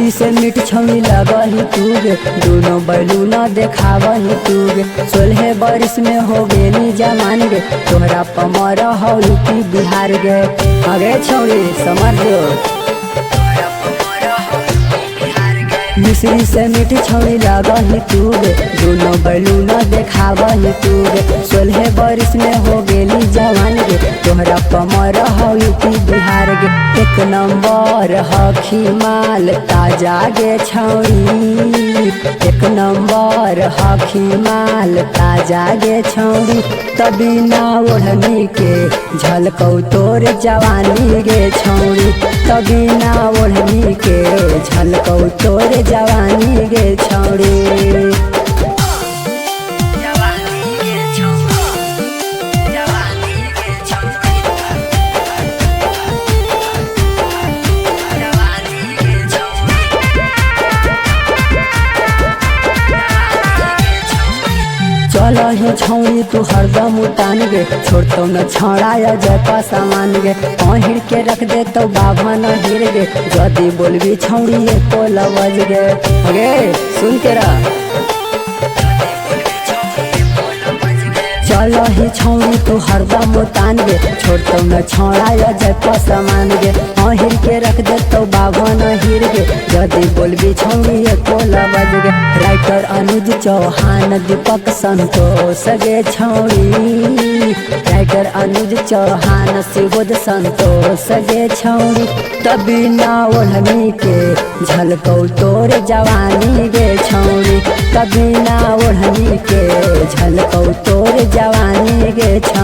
मिश्री से मीठ छौनी लगही तू गे, दोनों बैलूना देखावही तू गे। 16 बरिस में हो गेली जवान गे, तोहरा पमर हौ यूपी बिहार गे। अगे छौड़ी समझ जो। मिश्री से मीठ छौड़ी लगही तू गे, दोनों बैलूना देखावही तू गे। 16 बरिस में हो गेली जवान गे, तोहरा पमर हौ यूपी बिहार गे। एक नंबर हखी माल ताजा गे छौड़ी, एक नंबर हखी माल ताजा गे छौड़ी। तभी ना ओढ़नी के झलकौ तोर जवानी गे छौड़ी, तभी ना ओढ़नी के झलकौ तोर जवानी गे छौड़ी। चल ही छौड़ी तू हरदम उतान गे, छोड़तौ न छौड़ा या जयपा सामान गे। अहिर के रख दे तो बाभा न हिर गे, जदी बोलबी छौड़ी एको लवज गे। अगे सुन के रह। चल ही छौड़ी तू हरदम उतान गे, छोड़तौ न छौड़ा या जयपा सामान गे। अहिर के रख दे तो बाभा न हिर गे, जदी बोलबी छौड़ी एको लवज गे। राइटर अनुज चौहान दीपक संतोष गे छौड़ी, राइटर अनुज चौहान शिवोद संतोष गे छौड़ी। तभी ना ओढ़नी के झलकौ तोर जवानी गे छौड़ी, तभी ना ओढ़नी के झलकौ तोर जवानी गे छौड़ी।